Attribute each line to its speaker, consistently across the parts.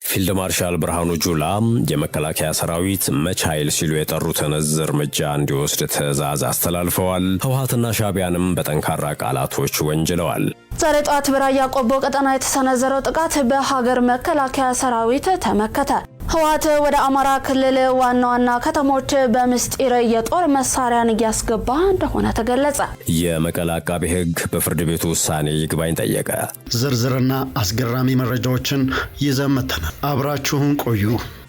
Speaker 1: ፊልድ ማርሻል ብርሃኑ ጁላ የመከላከያ ሰራዊት መች ኃይል ሲሉ የጠሩትን እዝ እርምጃ እንዲወስድ ትዕዛዝ አስተላልፈዋል። ህወሓትና ሻዕቢያንም በጠንካራ ቃላቶች ወንጅለዋል።
Speaker 2: ዛሬ ጠዋት በራያ ቆቦ ቀጠና የተሰነዘረው ጥቃት በሀገር መከላከያ ሰራዊት ተመከተ። ህወሓት ወደ አማራ ክልል ዋና ዋና ከተሞች በምስጢር የጦር መሳሪያን እያስገባ እንደሆነ ተገለጸ።
Speaker 1: የመቀለ አቃቤ ሕግ በፍርድ ቤቱ ውሳኔ ይግባኝ ጠየቀ።
Speaker 3: ዝርዝርና አስገራሚ መረጃዎችን ይዘን መጥተናል። አብራችሁን ቆዩ።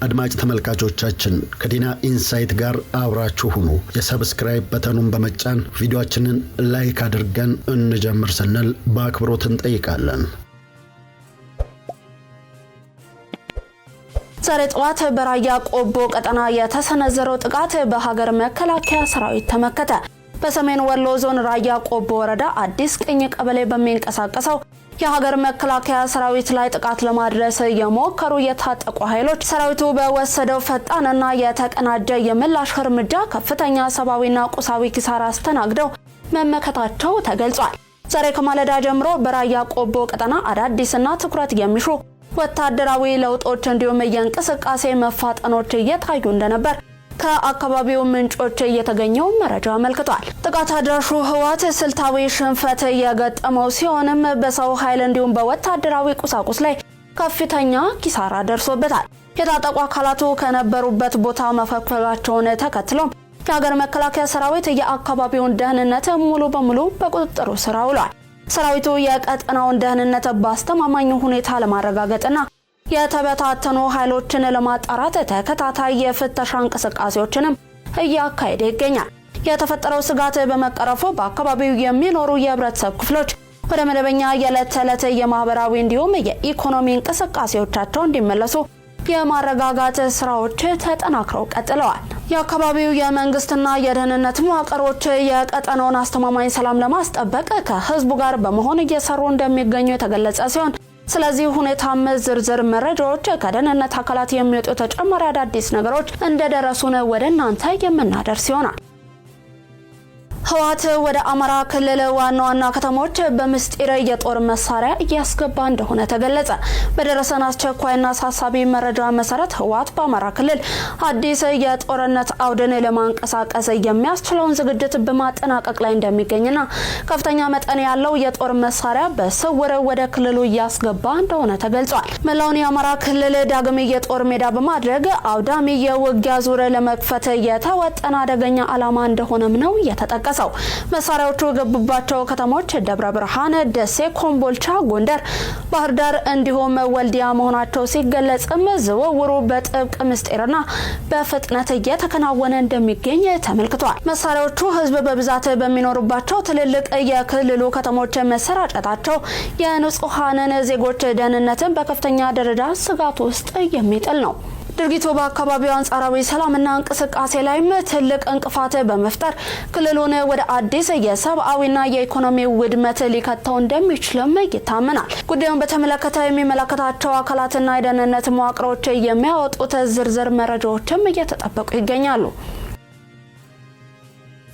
Speaker 3: አድማጭ ተመልካቾቻችን፣ ከዲና ኢንሳይት ጋር አብራችሁ ሁኑ። የ subscribe button ኑን በመጫን ቪዲዮአችንን like አድርገን እንጀምር ስንል በአክብሮት እንጠይቃለን።
Speaker 2: ዛሬ ጠዋት በራያ ቆቦ ቀጠና የተሰነዘረው ጥቃት በሀገር መከላከያ ሰራዊት ተመከተ። በሰሜን ወሎ ዞን ራያ ቆቦ ወረዳ አዲስ ቅኝ ቀበሌ በሚንቀሳቀሰው የሀገር መከላከያ ሰራዊት ላይ ጥቃት ለማድረስ የሞከሩ የታጠቁ ኃይሎች ሰራዊቱ በወሰደው ፈጣንና የተቀናጀ የምላሽ እርምጃ ከፍተኛ ሰብአዊና ቁሳዊ ኪሳራ አስተናግደው መመከታቸው ተገልጿል። ዛሬ ከማለዳ ጀምሮ በራያ ቆቦ ቀጠና አዳዲስና ትኩረት የሚሹ ወታደራዊ ለውጦች እንዲሁም የእንቅስቃሴ መፋጠኖች እየታዩ እንደነበር ከአካባቢው ምንጮች እየተገኘው መረጃ አመልክቷል። ጥቃት አድራሹ ህወሓት ስልታዊ ሽንፈት የገጠመው ሲሆንም በሰው ኃይል እንዲሁም በወታደራዊ ቁሳቁስ ላይ ከፍተኛ ኪሳራ ደርሶበታል። የታጠቁ አካላቱ ከነበሩበት ቦታ መፈግፈጋቸውን ተከትሎም የሀገር መከላከያ ሰራዊት የአካባቢውን ደህንነት ሙሉ በሙሉ በቁጥጥሩ ስር አውሏል። ሰራዊቱ የቀጠናውን ደህንነት በአስተማማኝ ሁኔታ ለማረጋገጥና የተበታተኑ ኃይሎችን ለማጣራት ተከታታይ የፍተሻ እንቅስቃሴዎችንም እያካሄደ ይገኛል። የተፈጠረው ስጋት በመቀረፉ በአካባቢው የሚኖሩ የህብረተሰብ ክፍሎች ወደ መደበኛ የዕለት ተዕለት የማህበራዊ እንዲሁም የኢኮኖሚ እንቅስቃሴዎቻቸው እንዲመለሱ የማረጋጋት ስራዎች ተጠናክረው ቀጥለዋል። የአካባቢው የመንግስትና የደህንነት መዋቅሮች የቀጠናውን አስተማማኝ ሰላም ለማስጠበቅ ከህዝቡ ጋር በመሆን እየሰሩ እንደሚገኙ የተገለጸ ሲሆን፣ ስለዚህ ሁኔታም ዝርዝር መረጃዎች ከደህንነት አካላት የሚወጡ ተጨማሪ አዳዲስ ነገሮች እንደደረሱን ወደ እናንተ የምናደርስ ይሆናል። ህወሓት ወደ አማራ ክልል ዋና ዋና ከተሞች በምስጢር የጦር መሳሪያ እያስገባ እንደሆነ ተገለጸ። በደረሰን አስቸኳይና አሳሳቢ መረጃ መሰረት ህወሓት በአማራ ክልል አዲስ የጦርነት አውድን ለማንቀሳቀስ የሚያስችለውን ዝግጅት በማጠናቀቅ ላይ እንደሚገኝና ከፍተኛ መጠን ያለው የጦር መሳሪያ በስውር ወደ ክልሉ እያስገባ እንደሆነ ተገልጿል። መላውን የአማራ ክልል ዳግም የጦር ሜዳ በማድረግ አውዳሚ የውጊያ ዙር ለመክፈት የተወጠነ አደገኛ ዓላማ እንደሆነም ነው የተጠቀሰው። መሳሪያዎቹ የገቡባቸው ከተሞች ደብረ ብርሃን፣ ደሴ፣ ኮምቦልቻ፣ ጎንደር፣ ባህር ዳር እንዲሁም ወልዲያ መሆናቸው ሲገለጽም ዝውውሩ በጥብቅ ምስጢርና በፍጥነት እየተከናወነ እንደሚገኝ ተመልክቷል። መሳሪያዎቹ ህዝብ በብዛት በሚኖሩባቸው ትልልቅ የክልሉ ከተሞች መሰራጨታቸው የንጹሐንን ዜጎች ደህንነትን በከፍተኛ ደረጃ ስጋት ውስጥ የሚጥል ነው። ድርጊቱ በአካባቢው አንጻራዊ ሰላምና እንቅስቃሴ ላይም ትልቅ እንቅፋት በመፍጠር ክልሉን ወደ አዲስ የሰብአዊና የኢኮኖሚ ውድመት ሊከተው እንደሚችልም ይታመናል። ጉዳዩን በተመለከተ የሚመለከታቸው አካላትና የደህንነት መዋቅሮች የሚያወጡት ዝርዝር መረጃዎችም እየተጠበቁ ይገኛሉ።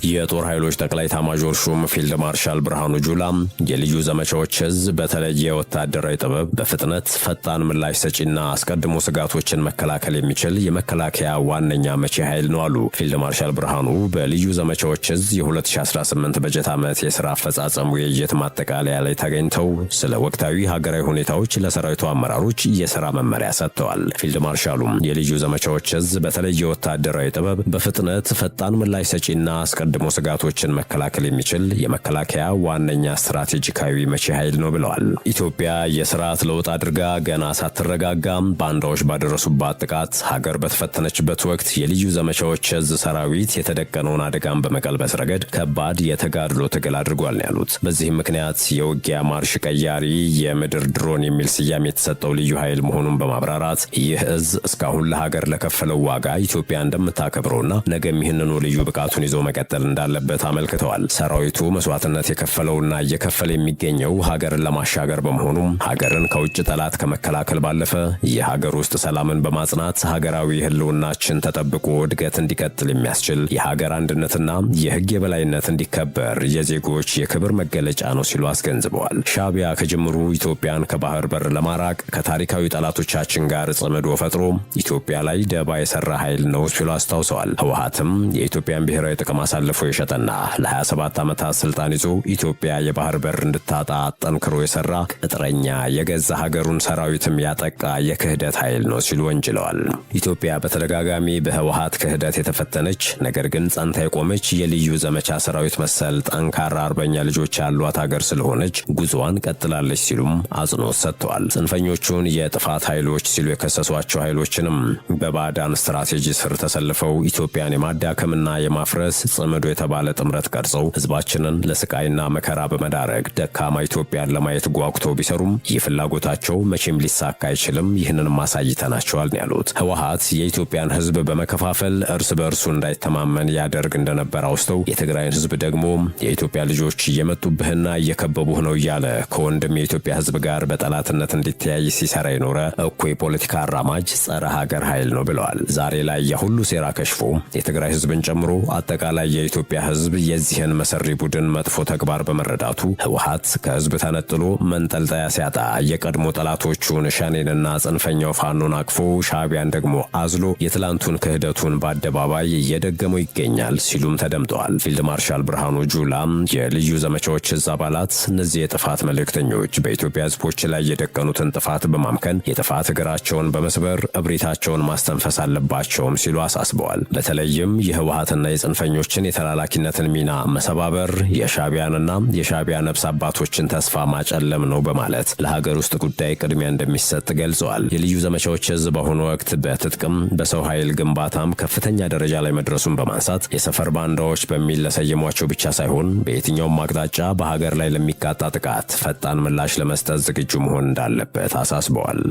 Speaker 1: የጦር ኃይሎች ጠቅላይ ኤታማዦር ሹም ፊልድ ማርሻል ብርሃኑ ጁላ የልዩ ዘመቻዎች እዝ በተለየ ወታደራዊ ጥበብ በፍጥነት ፈጣን ምላሽ ሰጪና አስቀድሞ ስጋቶችን መከላከል የሚችል የመከላከያ ዋነኛ መቺ ኃይል ነው አሉ። ፊልድ ማርሻል ብርሃኑ በልዩ ዘመቻዎች እዝ የ2018 በጀት ዓመት የሥራ አፈጻጸም ውይይት ማጠቃለያ ላይ ተገኝተው ስለ ወቅታዊ ሀገራዊ ሁኔታዎች ለሰራዊቱ አመራሮች የሥራ መመሪያ ሰጥተዋል። ፊልድ ማርሻሉም የልዩ ዘመቻዎች እዝ በተለየ ወታደራዊ ጥበብ በፍጥነት ፈጣን ምላሽ ሰጪና አስቀድሞ ስጋቶችን መከላከል የሚችል የመከላከያ ዋነኛ ስትራቴጂካዊ መቺ ኃይል ነው ብለዋል። ኢትዮጵያ የስርዓት ለውጥ አድርጋ ገና ሳትረጋጋም ባንዳዎች ባደረሱባት ጥቃት ሀገር በተፈተነችበት ወቅት የልዩ ዘመቻዎች እዝ ሰራዊት የተደቀነውን አደጋን በመቀልበስ ረገድ ከባድ የተጋድሎ ትግል አድርጓል ነው ያሉት። በዚህም ምክንያት የውጊያ ማርሽ ቀያሪ የምድር ድሮን የሚል ስያሜ የተሰጠው ልዩ ኃይል መሆኑን በማብራራት ይህ እዝ እስካሁን ለሀገር ለከፈለው ዋጋ ኢትዮጵያ እንደምታከብረውና ነገም ይህንኑ ልዩ ብቃቱን ይዞ መቀጠል እንዳለበት አመልክተዋል። ሰራዊቱ መስዋዕትነት የከፈለውና እየከፈለ የሚገኘው ሀገርን ለማሻገር በመሆኑም ሀገርን ከውጭ ጠላት ከመከላከል ባለፈ የሀገር ውስጥ ሰላምን በማጽናት ሀገራዊ ሕልውናችን ተጠብቆ እድገት እንዲቀጥል የሚያስችል የሀገር አንድነትና የሕግ የበላይነት እንዲከበር የዜጎች የክብር መገለጫ ነው ሲሉ አስገንዝበዋል። ሻዕቢያ ከጅምሩ ኢትዮጵያን ከባህር በር ለማራቅ ከታሪካዊ ጠላቶቻችን ጋር ጽምዶ ፈጥሮ ኢትዮጵያ ላይ ደባ የሰራ ኃይል ነው ሲሉ አስታውሰዋል። ህወሓትም የኢትዮጵያን ብሔራዊ ጥቅም አሳልፎ የሸጠና ለ27 ዓመታት ስልጣን ይዞ ኢትዮጵያ የባህር በር እንድታጣ ጠንክሮ የሰራ ቅጥረኛ፣ የገዛ ሀገሩን ሰራዊትም ያጠቃ የክህደት ኃይል ነው ሲሉ ወንጅለዋል። ኢትዮጵያ በተደጋጋሚ በህወሓት ክህደት የተፈተነች ነገር ግን ጸንታ የቆመች የልዩ ዘመቻ ሰራዊት መሰል ጠንካራ አርበኛ ልጆች ያሏት ሀገር ስለሆነች ጉዞዋን ቀጥላለች ሲሉም አጽንኦት ሰጥተዋል። ጽንፈኞቹን የጥፋት ኃይሎች ሲሉ የከሰሷቸው ኃይሎችንም በባዕዳን ስትራቴጂ ስር ተሰልፈው ኢትዮጵያን የማዳከምና የማፍረስ ጽምዶ የተባለ ጥምረት ቀርጸው ህዝባችንን ለስቃይና መከራ በመዳረግ ደካማ ኢትዮጵያን ለማየት ጓጉተው ቢሰሩም ይህ ፍላጎታቸው መቼም ሊሳካ አይችልም፣ ይህንንም አሳይተናቸዋል ነው ያሉት። ህወሓት የኢትዮጵያን ህዝብ በመከፋፈል እርስ በእርሱ እንዳይተማመን ያደርግ እንደነበር አውስተው የትግራይን ህዝብ ደግሞ የኢትዮጵያ ልጆች እየመጡብህና እየከበቡህ ነው እያለ ከወንድም የኢትዮጵያ ህዝብ ጋር በጠላትነት እንዲተያይ ሲሰራ የኖረ እኩይ የፖለቲካ አራማጅ ጸረ ሀገር ኃይል ነው ብለዋል። ዛሬ ላይ የሁሉ ሴራ ከሽፎ የትግራይ ህዝብን ጨምሮ አጠቃላይ የኢትዮጵያ ህዝብ የዚህን መሰሪ ቡድን መጥፎ ተግባር በመረዳቱ ህወሓት ከህዝብ ተነጥሎ መንጠልጠያ ሲያጣ የቀድሞ ጠላቶቹን ሸኔንና ጽንፈኛው ፋኖን አቅፎ ሻዕቢያን ደግሞ አዝሎ የትላንቱን ክህደቱን በአደባባይ እየደገመው ይገኛል ሲሉም ተደምጠዋል። ፊልድ ማርሻል ብርሃኑ ጁላ የልዩ ዘመቻዎች እዝ አባላት እነዚህ የጥፋት መልእክተኞች በኢትዮጵያ ህዝቦች ላይ የደቀኑትን ጥፋት በማምከን የጥፋት እግራቸውን በመስበር እብሪታቸውን ማስተንፈስ አለባቸውም ሲሉ አሳስበዋል። በተለይም የህወሓትና የጽንፈኞችን የተላላኪነትን ሚና መሰባበር የሻዕቢያንና የሻዕቢያ ነፍስ አባቶችን ተስፋ ማጨለም ነው በማለት ለሀገር ውስጥ ጉዳይ ቅድሚያ እንደሚሰጥ ገልጸዋል። የልዩ ዘመቻዎች እዝ በአሁኑ ወቅት በትጥቅም በሰው ኃይል ግንባታም ከፍተኛ ደረጃ ላይ መድረሱን በማንሳት የሰፈር ባንዳዎች በሚል ለሰየሟቸው ብቻ ሳይሆን በየትኛውም አቅጣጫ በሀገር ላይ ለሚቃጣ ጥቃት ፈጣን ምላሽ ለመስጠት ዝግጁ መሆን እንዳለበት አሳስበዋል።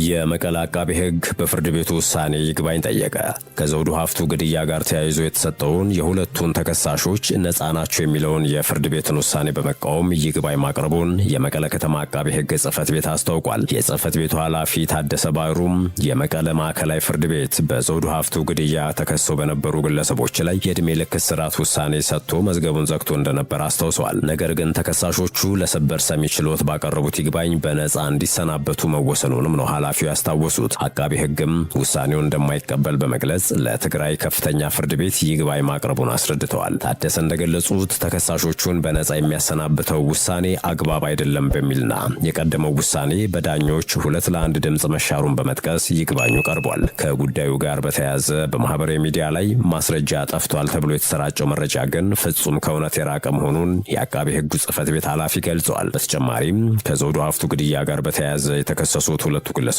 Speaker 1: የመቀለ አቃቤ ሕግ በፍርድ ቤቱ ውሳኔ ይግባኝ ጠየቀ። ከዘውዱ ሀፍቱ ግድያ ጋር ተያይዞ የተሰጠውን የሁለቱን ተከሳሾች ነፃ ናቸው የሚለውን የፍርድ ቤትን ውሳኔ በመቃወም ይግባኝ ማቅረቡን የመቀለ ከተማ አቃቤ ሕግ ጽሕፈት ቤት አስታውቋል። የጽሕፈት ቤቱ ኃላፊ ታደሰ ባይሩም የመቀለ ማዕከላዊ ፍርድ ቤት በዘውዱ ሀፍቱ ግድያ ተከሰው በነበሩ ግለሰቦች ላይ የዕድሜ ልክ እስራት ውሳኔ ሰጥቶ መዝገቡን ዘግቶ እንደነበር አስታውሰዋል። ነገር ግን ተከሳሾቹ ለሰበር ሰሚ ችሎት ባቀረቡት ይግባኝ በነፃ እንዲሰናበቱ መወሰኑንም ነው ኃላፊው ያስታወሱት። አቃቤ ሕግም ውሳኔውን እንደማይቀበል በመግለጽ ለትግራይ ከፍተኛ ፍርድ ቤት ይግባኝ ማቅረቡን አስረድተዋል። ታደሰ እንደገለጹት ተከሳሾቹን በነፃ የሚያሰናብተው ውሳኔ አግባብ አይደለም በሚልና የቀደመው ውሳኔ በዳኞች 2-1 ድምፅ መሻሩን በመጥቀስ ይግባኙ ቀርቧል። ከጉዳዩ ጋር በተያያዘ በማህበራዊ ሚዲያ ላይ ማስረጃ ጠፍቷል ተብሎ የተሰራጨው መረጃ ግን ፍጹም ከእውነት የራቀ መሆኑን የአቃቤ ሕጉ ጽሕፈት ቤት ኃላፊ ገልጸዋል። በተጨማሪም ከዘውዱ ሀፍቱ ግድያ ጋር በተያያዘ የተከሰሱት ሁለቱ ግለሰቦች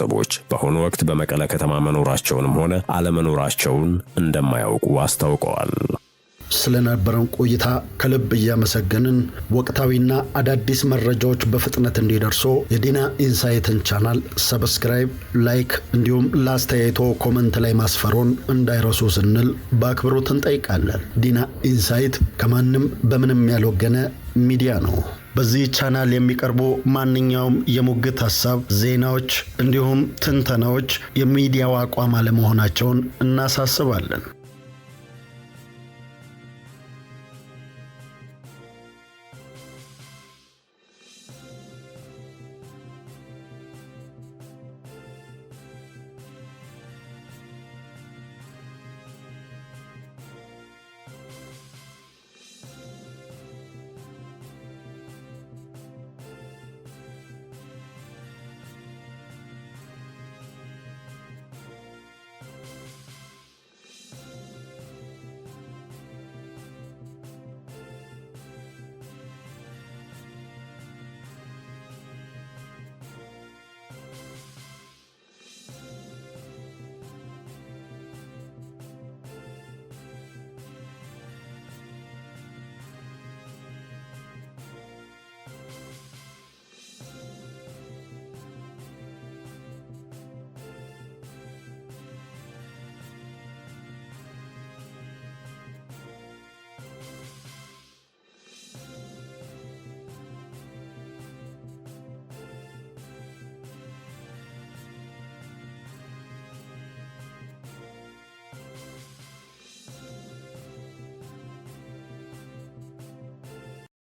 Speaker 1: በአሁኑ ወቅት በመቀለ ከተማ መኖራቸውንም ሆነ አለመኖራቸውን እንደማያውቁ አስታውቀዋል።
Speaker 3: ስለነበረን ቆይታ ከልብ እያመሰገንን ወቅታዊና አዳዲስ መረጃዎች በፍጥነት እንዲደርሱ የዲና ኢንሳይትን ቻናል subscribe፣ like እንዲሁም ለአስተያየቶ comment ላይ ማስፈሮን እንዳይረሱ ስንል በአክብሮት እንጠይቃለን። ዲና ኢንሳይት ከማንም በምንም ያልወገነ ሚዲያ ነው። በዚህ ቻናል የሚቀርቡ ማንኛውም የሙግት ሀሳብ፣ ዜናዎች እንዲሁም ትንተናዎች የሚዲያው አቋም አለመሆናቸውን እናሳስባለን።